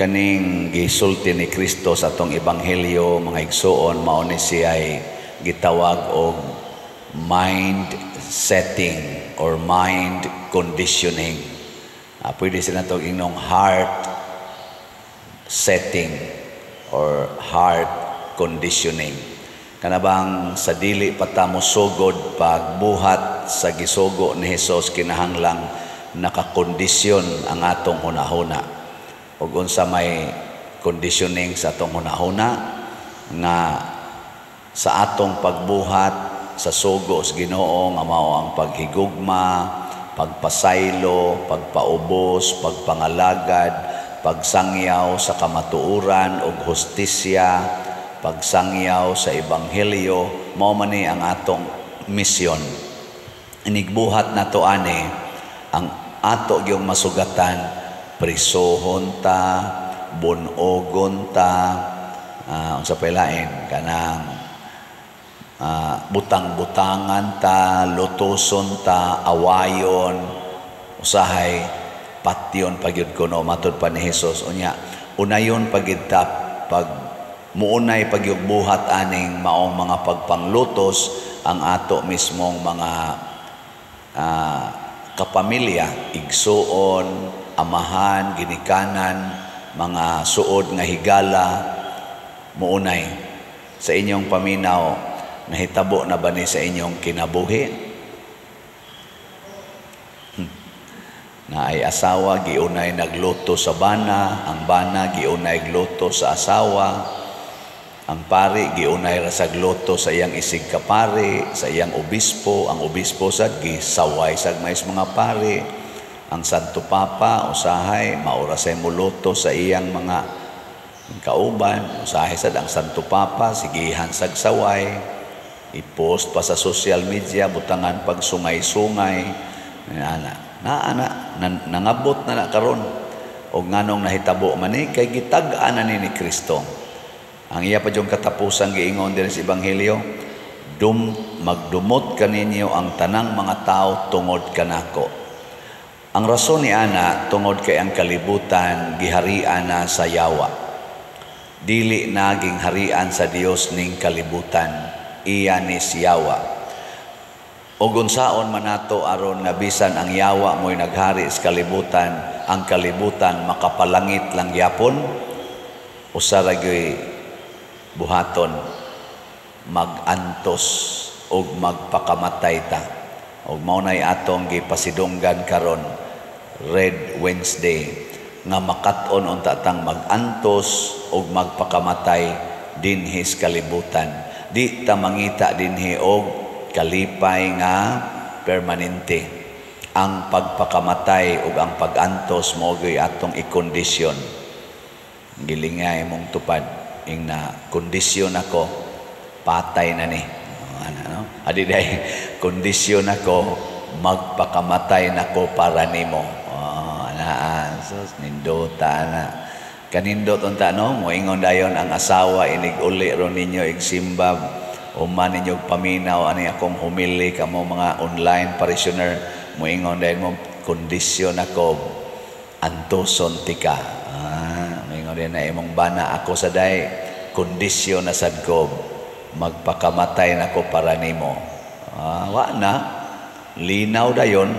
Kaning gisulti ni Kristo sa atong ebanghelyo, mga igsuon, mao ni siya'y gitawag og mind setting or mind conditioning. Pwede sila nato ingnong heart setting or heart conditioning. Kanabang sa dili pa ta mosugod pagbuhat sa gisugo ni Hesus, kinahanglang nakakondisyon ang atong hunahuna. Ug unsa may conditioning sa atong hunahuna? Nga sa atong pagbuhat sa sugo sa Ginoo nga mao ang paghigugma, pagpasaylo, pagpaubos, pagpangalagad, pagsangyaw sa kamatuoran ug hustisya, pagsangyaw sa ebanghelyo, mao man ni ang atong misyon. Inigbuhat nato ani, ang ato gyung masugatan, prisohon ta, bunogon ta, unsa pa lain, kanang butang-butangan ta, lutuson ta, awayon, usahay patyon pa gyud kuno matud pa ni Hesus. Unya unayon pa gyud ta pag muunay pa gyud buhat aning maong mga pagpanglutos, ang ato mismong mga kapamilya, igsuon, amahan, ginikanan, mga suod nga higala, muunay. Sa inyong paminaw, nahitabo na ba ni sa inyong kinabuhi? Naay asawa, giunay nagluto sa bana, ang bana giunay gluto sa asawa, ang pari giunay ra sa gluto sa iyang isig kapari, sa iyang obispo, ang obispo sad gisaway sad mais mga pari. Ang Santo Papa usahay maura say muluto sa iyang mga kauban, usahay sad ang Santo Papa sigihan sag saway, i-post pa sa social media, butangan pag sungay-sungay, ana na ana nangabot na na karon. Og nganong nahitabo man ni? Kay gitag-an na ni Kristo. Ang iya pa yung katapusan giingon diri sa ebanghelyo, dum magdumot kaninyo ang tanang mga tao tungod kanako. Ang rason ni ana, tungod kay ang kalibutan giharian na sa yawa. Dili naging harian sa Dios ning kalibutan, iya ni siyawa. Og unsaon man nato aron nga bisan ang yawa mo'y naghari sa kalibutan, ang kalibutan makapalangit lang gyapon? Usa ra gyoy buhaton, magantos og magpakamatay ta. Og mao nay atong gipasidunggan karon, Red Wednesday, nga makat-on unta tang magantos og magpakamatay dinhi sa kalibutan. Di ta mangita dinhi og kalipay nga permanente. Ang pagpakamatay ug ang pagantos mao gyud atong ikondisyon. Gilingay mong tupad ing na kondisyon ako, patay na ni. Ano, no? Adi day kondisyon ako, magpakamatay nako para nimo. Oh, ana, sus, nindota na. Kanindot unta, no, moingon dayon ang asawa inig uli ron ninyo igsimba, human ninyo paminaw ani akong humili kamo mga online parishioner, moingon dayon mo, "Kondisyon ako, antuson tika." Moingon din na imong bana, "Ako sa day kondisyon na sad ko, magpakamatay nako para nimo." Wa na linaw dayon.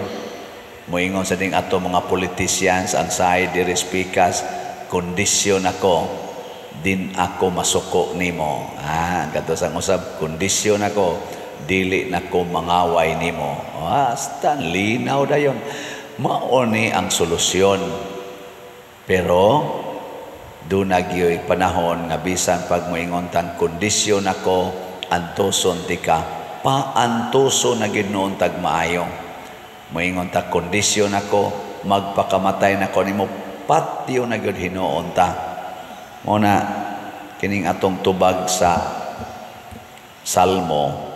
Moingon sa ding ato mga politicians ang side diri speakers, "Kondisyon ako, din ako masuko nimo." Kadto sang usab, "Kondisyon ako, dili nako mangaway nimo." Hasta linaw dayon. Mao ni ang solusyon. Pero duna gyoy panahon nga bisan pag moingon tang kondisyon ako, antuson tika, paantuso na gid noon tag maayo. Moingon ta, "Kondisyon ako, magpakamatay nako nimo," patyo na gyud hinuon ta. Mo na kining atong tubag sa Salmo,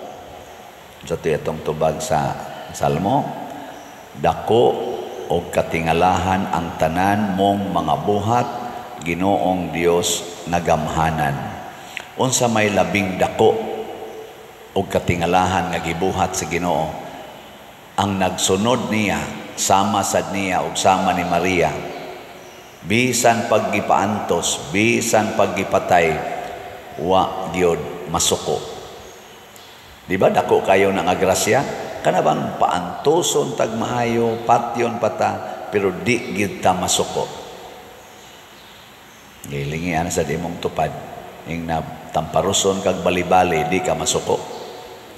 sa atong tubag sa Salmo, "Dako og katingalahan ang tanan mong mga buhat, Ginoong Dios nga gamhanan." Unsa may labing dako og katingalahan nga gibuhat sa Ginoo? Ang nagsunod niya, sama sad niya og sama ni Maria. Bisan paggipaantos, bisan paggipatay, wa gyud masuko. Di ba dako kayo ng grasya? Kana bang paantoson tag maayo, patyon pata, pero di gyud ta masuko. Gilingi ana sa imong tupad. Ing na tamparuson kag bali-bali, di ka masuko.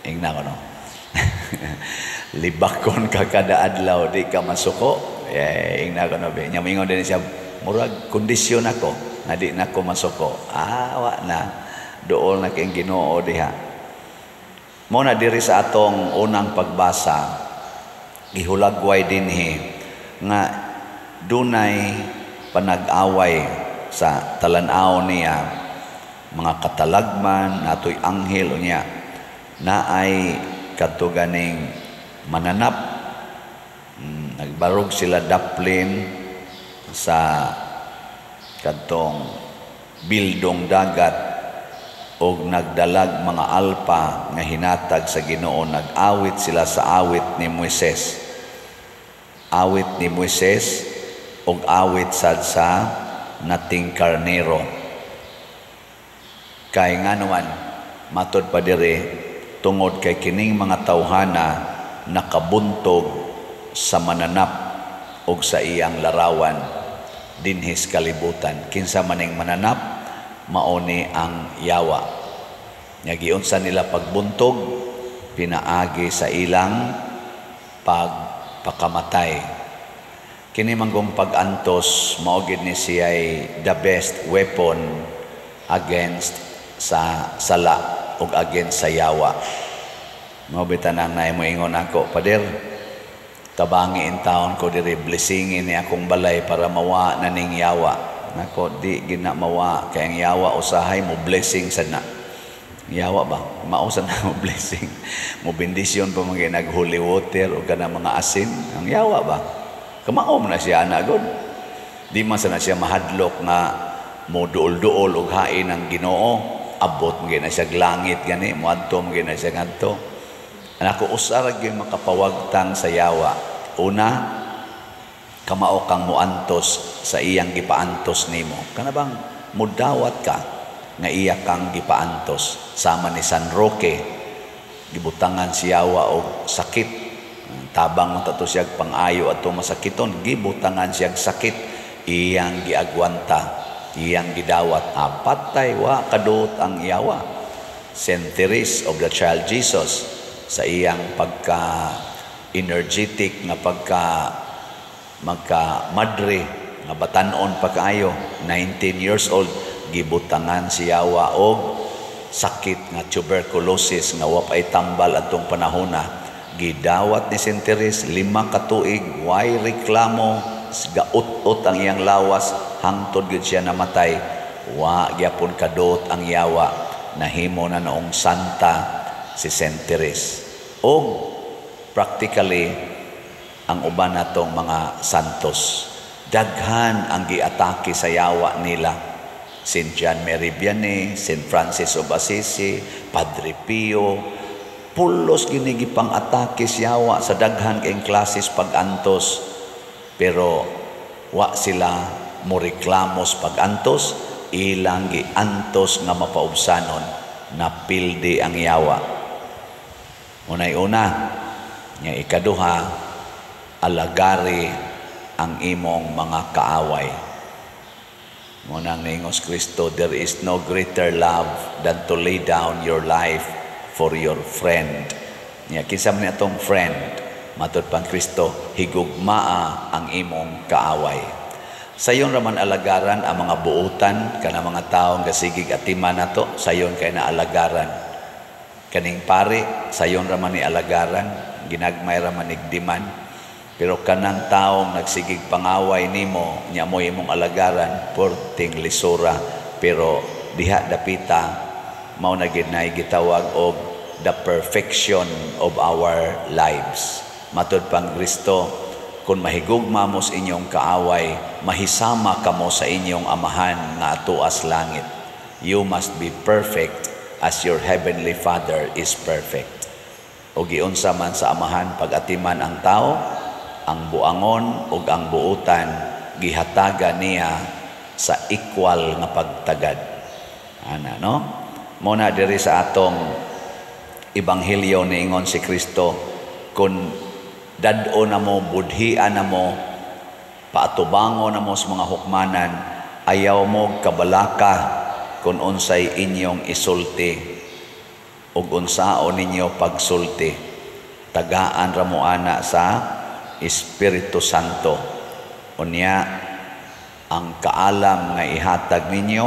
Ing na kono. Libakon ka kada adlaw, di ka masuko. Eh, ing na kono be. Nya moingon din siya, murag kondisyon ako nga di na ko masuko. Ah, wa na. Dool na kay Ginoo diha. Mo na diri sa atong unang pagbasa, gihulagway dinhi nga dunay panag-away sa talan-aw niya mga katalagman, natoy anghel, unya naay kadto ganing mananap. Nagbarog sila daplin sa kadtong bildong dagat og nagdalag mga alpa nga hinatag sa Ginoo. Nag-awit sila sa awit ni Moises, awit ni Moises og awit sad sa nating karnero. Kay nganuman, matod pa diri, tungod kay kining mga tawhana nakabuntog sa mananap og sa iyang larawan dinhis kalibutan. Kinsa maning mananap? Mao ni ang yawa. Nya giunsa nila pagbuntog? Pinaagi sa ilang pagpakamatay. Kini manggong pag-antos, mao gid ni siya'y the best weapon against sa sala ug against sa yawa. Mao bitaw nang naay moingon ako, "Pader, tabangi in taon ko diri, blessingin ni akong balay para mawa na ning yawa." Nako, di gina mawa kay ang yawa usahay mo blessing sad na. Yawa ba? Mao sa na mo blessing. Mo bendisyon pa mga nag holy water o kana mga asin. Ang yawa ba? Kamao man na siya ana god. Di man sana siya mahadlok nga mo duol-duol og hain ang Ginoo. Abot mo na siya langit gani, moadto mo na siya ngadto. Anako, usa ra gyud makapawagtang sa yawa. Una, kamao kang muantos sa iyang gipaantos nimo. Kana bang mudawat ka nga iya kang gipaantos, sama ni San Roque, gibutangan siya og sakit. Tabang man tato siya pang-ayo adto masakiton, gibutangan siya sakit, iyang giagwanta, iyang gidawat. Apatay, wa kaduot ang yawa. Saint Therese of the Child Jesus, sa iyang pagka energetic nga pagka magka madre nga batanon pa kaayo, 19 years old, gibutangan siya og sakit nga tuberculosis nga wa pay tambal adtong panahona. Gidawat ni Saint Therese 5 ka tuig, way reklamo, gaut-ut ang iyang lawas hangtod gyud siya namatay. Wa gyapon kaduot ang yawa. Nahimo na noong santa si Saint Therese. Og practically ang uban natong mga santos, daghan ang giatake sa yawa nila. Saint John Mary Vianney, Saint Francis of Assisi, Padre Pio, pulos gini gipang atake sa yawa sa daghan kayong klases pag-antos. Pero wa sila mo reklamos pag-antos, ilang giantos nga mapaubsanon, napildi ang yawa. Unay una, nga ikaduha, alagari ang imong mga kaaway. Munang niingos Kristo, "There is no greater love than to lay down your life for your friend." Nya kinsa man atong friend? Matod pang Kristo, higugmaa ang imong kaaway. Sayon raman alagaran ang mga buutan kana mga tawo nga sigig atiman nato, sayon kay na alagaran. Kaning pari, sayon raman ni alagaran, ginagmay raman nigdiman. Pero kanang taong nagsigig pangaway nimo, nya mo imong alagaran, porting lisura. Pero diha dapita mao na gid nay gitawag og the perfection of our lives. Matod pang Kristo, kung mahigugma mo sa inyong kaaway, mahisama kamo sa inyong Amahan nga atuas langit. You must be perfect as your heavenly Father is perfect. O giunsa man sa Amahan pag-atiman ang tao, ang buangon ug ang buutan. gihatagan niya sa equal nga pagtagad ana, no? Mo na diri sa atong ebanghelyo, niingon si Kristo, kung dad-o na mo, budhian na mo, paatubango na mo sa mga hukmanan, ayaw mo kabalaka kung unsay inyong isulti ug unsaon ninyo pagsulti. Tagaan ra mo ana sa Espiritu Santo. Unya ang kaalam nga ihatag ninyo,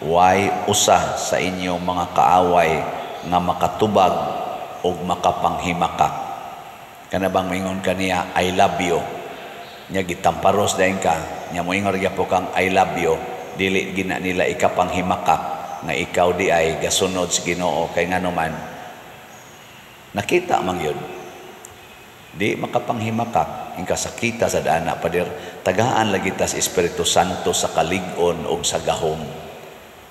way usa sa inyong mga kaaway nga makatubag ug makapanghimakak. Kana bang moingon kaniya, "I love you," nya gitamparos dayon ka, nya moingon gyapon kang "I love you," dili gina nila ikapanghimakak nga ikaw di ay gasunod sa Ginoo, kay ngano man nakita man yun, di makapanghimakak. Ang kasakita sa dana, pader, tagaan lagi tas Espiritu Santo sa kalig-on ug sa gahom.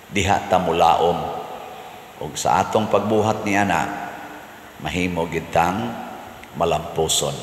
Diha ta mulaom ug sa atong pagbuhat ni ana, mahimo gitang malampuson.